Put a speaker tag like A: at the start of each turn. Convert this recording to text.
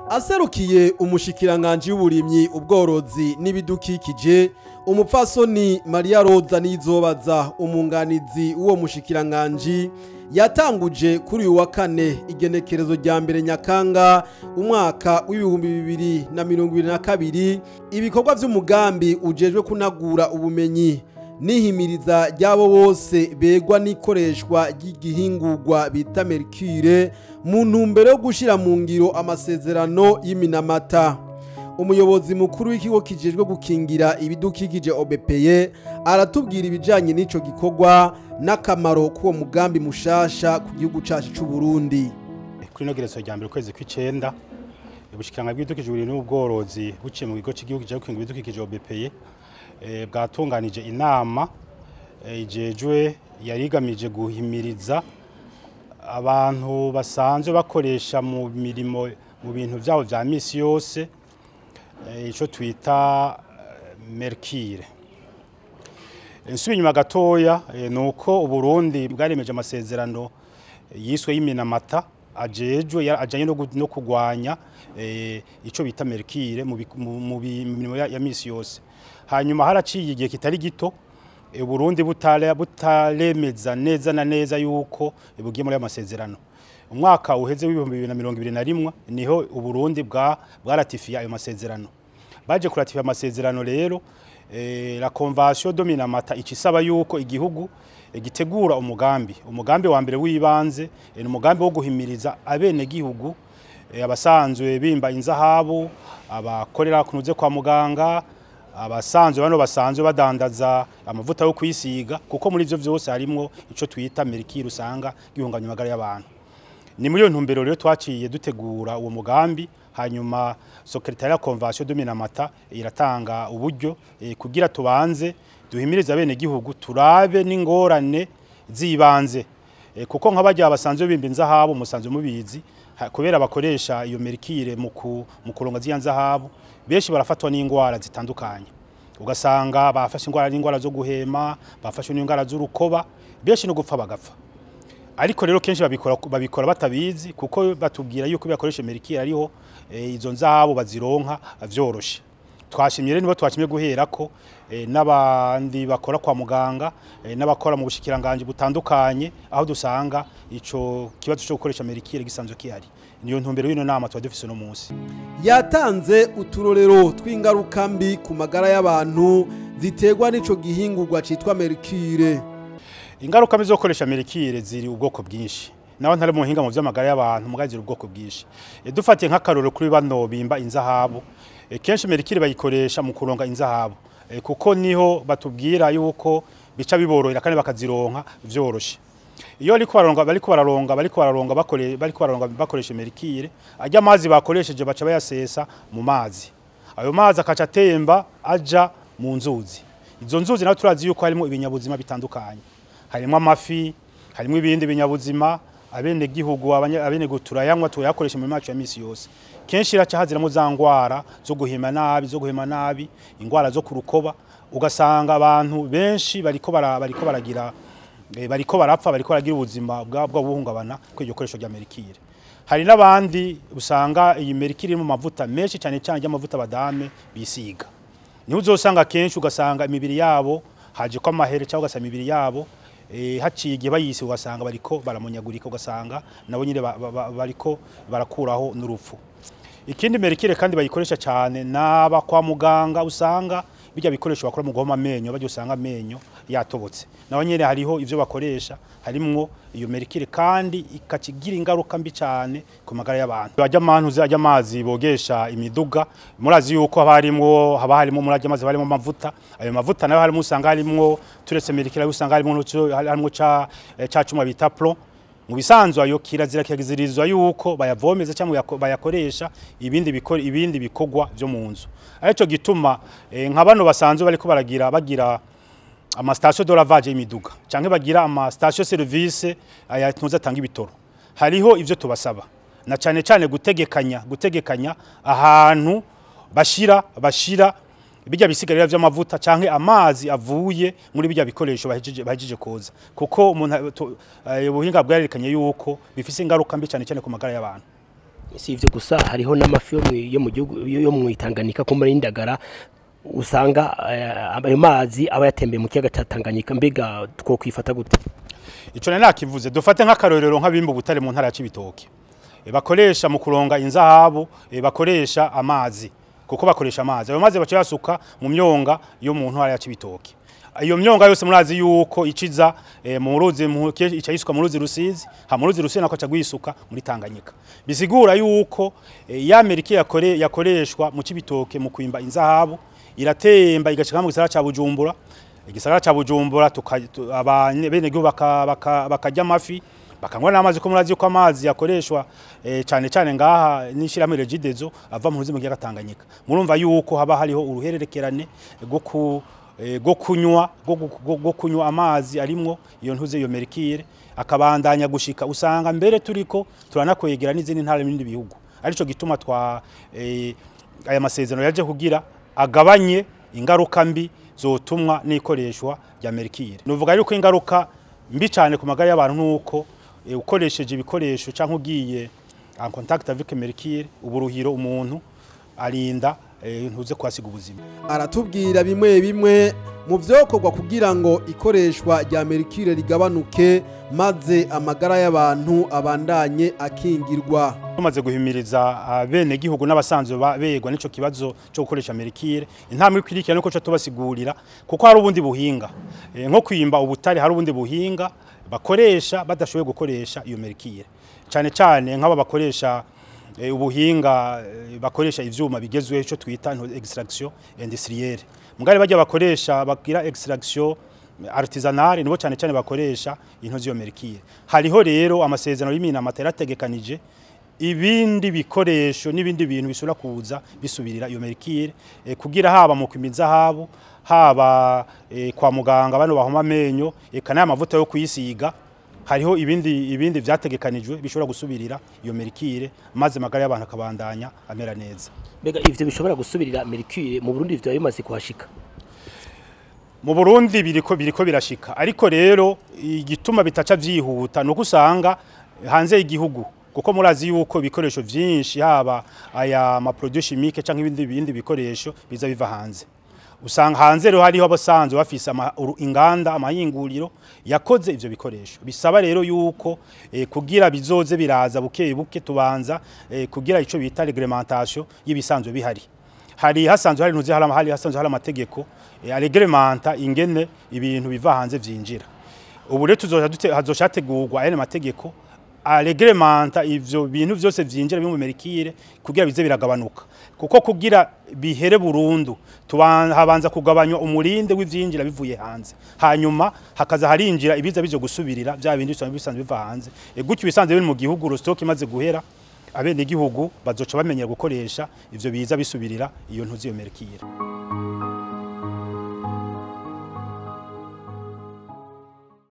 A: Aserukiye umushikiranganji w'uburimyi, ubworozi n'ibidukikije, umupfasoni Maria Roza Nizobaza, umunganizi w'uwo mushikiranganji, yatanguje kuri uyu wa kane igenekerezo rya 1 Nyakanga umwaka w'2022 ibikorwa vy'umugambi ujejwe kunagura ubumenyi n'ihimiriza ry'abo bose begwa n'ikoreshwa ry'igihingurwa bita mercure mu ntumbero yo gushira mu ngiro amasezerano y'Iminamata. Umuyobozi mukuru w'ikigo kijejwe gukingira ibidukikije OBPE aratubwira ibijanye n'ico gikorwa n'akamaro k'uwo mugambi mushasha ku gihugu cacu c'u Burundi.
B: Kuri ino gerezo rya mbere ukwezi kw'icenda, ubushikiranganji bw'ibidukikije n'ubworozi buciye mu kigo cy'igihugu kijejwe gukingira ibidukikije OBPE bwatunganije inama ijejwe yarigamije guhimiriza abantu basanzwe bakoresha mu mirimo mu bintu vyabo vya misi yose ico twita mercure. Nsubiye inyuma gatoya, nuko Uburundi bwaremeje amasezerano yiswe y'Iminamata ajejwe ajanye no kugwanya ico bita mercure mu mirimo ya misi yose. Hanyuma haraciye igihe kitari gito Burundi butaremeza neza na neza yuko bugiye muri amasezerano. Umwaka uheze w'2021 niho Uburundi bwaratifiye ayo masezerano. Baje kuratifiya amasezerano rero, la convention de Minamata icisaba yuko igihugu gitegura umugambi wa mbere w'ibanze, ni umugambi wo guhimiriza abene gihugu, abasanzwe bimba inzahabu, abakorera kunuze kwa muganga, abasanzwe bano basanzwe badandaza amavuta yo kwisiga, kuko muri ivyo vyose harimwo ico twita mercure usanga gihunganya amagara y'abantu. Ni muri iyo ntumbero rero twaciye dutegura uwo mugambi, hanyuma secrétariat convention de Minamata iratanga uburyo kugira tubanze duhimirize abene gihugu, turabe n'ingorane zibanze, kuko nk'abajya basanzwe bimba inzahabu musanzwe mubizi, kubera bakoresha iyo mercure mu kuronga ziya nzahabu, benshi barafatwa n'ingwara zitandukanye, ugasanga bafashe ingwara n'ingwara zo guhema, bafashe n'ingwara z'urukoba, benshi no gupfa bagapfa. Ariko rero kenshi babikora batabizi, kuko batubwira yuko bakoresha mercure ariho izo nzahabu bazironka vyoroshe. Twashimye rero nibo twashimye guherako, n'abandi bakora kwa muganga, n'abakora mu bushikiranganje butandukanye, aho dusanga ico kibazo cyo gukoresha mercure gisanzwe kihari. Niyo ntumbero y'ino nama twa dufise no munsi.
A: Yatanze uturorero tw'ingaruka mbi ku magara y'abantu ziterwa n'ico gihingurwa citwa mercure.
B: Ingaruka mbi zo gukoresha mercure ziri ubwoko bwinshi. Naho ntari mu hinga mu vy'amagara y'abantu, mugazi ziri ubwoko bwinshi. Dufatiye nk'akarorero kuri bano bimba inzahabu, kenshi mercure bayikoresha mu kuronga inzahabu, kuko niho batubwira yuko bica biborohera kandi bakazironka vyoroshe. Iyo bariko bararonga bakoresha mercure, ajya amazi bakoresheje baca bayasesa mu mazi. Ayo mazi akaca atemba aja mu nzuzi. Izo nzuzi naho turazi yuko harimo ibinyabuzima bitandukanye. Harimo amafi, harimo ibindi binyabuzima, abene gihugu abene guturayanywa tuyakoresha mu macu ya misi yose. Kenshi iraca haziramo za ngwara zo guhema nabi, ingwara zo kurukoba, ugasanga abantu benshi bariko baragira bariko barapfa, bariko baragira ubuzima bwa buhungabana ku iryo koresho rya mercure. Hari n'abandi usanga iyi mercure iri mu mavuta menshi cyane cyane y'amavuta badame bisiga. Niho uzosanga kenshi ugasanga imibiri yabo haje ko amahere, cyangwa ugasanga imibiri yabo haciye igihe bayisi ugasanga bariko baramunyagurika, ugasanga nabo nyine bariko barakuraho n'urupfu. Ikindi mercure kandi bayikoresha cyane naba kwa muganga, usanga bijya bikoresho bakora mu guhoma amenyo, bajya usanga amenyo yatobotse. Nabo nyine hariho ivyo bakoresha harimwo iyo mercure, kandi ikakigira ingaruka mbi cyane ku magara y'abantu. Bajya amantu ajya amazi bogesha imiduga, murazi yuko haba harimo murajya amazi harimo amavuta. Ayo mavuta nayo harimo usanga harimo turetse mercure, usanga harimo ca cuma bita plomb. Mu bisanzwe ayo kirazira kizirizwa yuko bayavomeza cyangwa bayakoresha ibindi bikogwa byo mu nzu. Arico gituma nka bano basanzwe bariko bagira ama station de lavage y'imiduga canke bagira ama station service aya tunoza atanga ibitoro, hariho ivyo tubasaba na cane cane gutegekanya ahantu bashira bijya bisigarira vy'amavuta canke amazi avuye muri bijya bikoresho bahejeje koza, kuko umuntu ubuhinga bwarerekanye yuko bifise ingaruka mbi cyane cyane ku magara y'abantu.
C: Si ivyo gusa, hariho n'amafi yo mu gihugu yo mu Tanganyika ko muri indagara usanga ayo mazi aba yatembeye mu kiyaga ca Tanganyika. Mbega twokwifata gute?
B: Ico nari nakivuze. Dufate nk'akarorero nk'abimba ubutare mu ntara ya Cibitoke, bakoresha mu kuronga inzahabu, bakoresha amazi, kuko bakoresha amazi, ayo mazi baca basuka mu myonga yo mu ntara ya Cibitoke. Iyo myonga yose murazi yuko iciza mu ruzi, ica yisuka mu ruzi Rusizi, ha mu ruzi Rusizi nako aca gwisuka muri Tanganyika. Bisigura yuko ya mercure yakoreshwa mu Cibitoke mu kwimba inzahabu iratemba igashika mu gisagara ca Bujumbura. Igisagara ca Bujumbura abenegihugu bakarya amafi, bakanywa n'amazi, ko murazi yuko amazi yakoreshwa cyane cyane ngaha n'ishirahamwe Regideso ava mu ruzi mu kiyaga Tanganyika. Murumva yuko haba hariho uruhererekerane rwo kunywa amazi arimwo iyo ntuze, iyo mercure, akabandanya gushika usanga mbere turiko turanakwegera n'izindi ntara n'ibindi bihugu. Arico gituma twa aya masezerano yaje kugira agabanye ingaruka mbi zotumwa n'ikoreshwa rya mercure. Nuvuga yuko ingaruka mbi cyane ku magara y'abantu nuko ukoresheje ibikoresho canke ugiye en contact avec mercure, uburuhiro umuntu arinda ntuze kwasiga ubuzima.
A: Aratubwira bimwe bimwe mu vyokorwa kugira ngo ikoreshwa rya mercure rigabanuke, maze amagara y'abantu abandanye akingirwa.
B: Tumaze guhimiriza abene gihugu n'abasanzwe begwa n'ico kibazo cyo gukoresha mercure, intambwe ikwirikira nuko cyo tubasigurira kuko hari ubundi buhinga, nko kwimba ubutare, hari ubundi buhinga bakoresha badashoboye gukoresha iyo mercure, cyane cyane nk'aba bakoresha ubuhinga, bakoresha ivyuma bigezweho, ico twita extraction industrielle. Mugari bajya bakoresha bagira extraction artisanale nibo cyane cyane bakoresha intozi yo mercure. Hariho rero amasezerano y'Iminamata yarategekanije ibindi bikoresho n'ibindi bintu bishobora kuza bisubirira iyo mercure, kugira haba mu kwimba inzahabu, haba kwa muganga bano bahoma amenyo, eka n'aya mavuta yo kuyisiga. Hariho ibindi vyategekanijwe bishobora gusubirira iyo mercure, maze magara y'abantu akabandanya amera neza.
C: Mbega ivyo bishobora gusubirira mercure mu Burundi ivyo bimaze kuhashika?
B: Mu Burundi biriko birashika, ariko rero igituma bitaca vyihuta nuko usanga hanze y'igihugu, kuko murazi yuko ibikoresho vyinshi, haba aya ma produits chimiques canke ibindi bikoresho biza biva hanze. Usanga hanze rero hariho abasanzwe bafise inganda, amahinguriro yakoze ivyo bikoresho. Bisaba rero yuko kugira bizoze biraza buke buke, tubanza kugira ico bita réglementation y'ibisanzwe bihari. Hari hasanzwe hari ntuzi hari hasanzwe hari amategeko areglementa ingene ibintu biva hanze vyinjira. Ubu rero hazoca hategurwa aya mategeko areglementa ivyo bintu vyose vyinjira biri mu mercure kugira bize biragabanuka, kuko kugira bihere burundu habanza kugabanywa umurinde w'ivyinjira bivuye hanze, hanyuma hakaza harinjira ibiza bije gusubirira bya bindi bisanzwe biva hanze. Gutyo bisanzwe biri mu gihugu, stock imaze guhera, abene gihugu bazoca bamenyera gukoresha ivyo biza bisubirira iyo ntuzi, iyo mercure.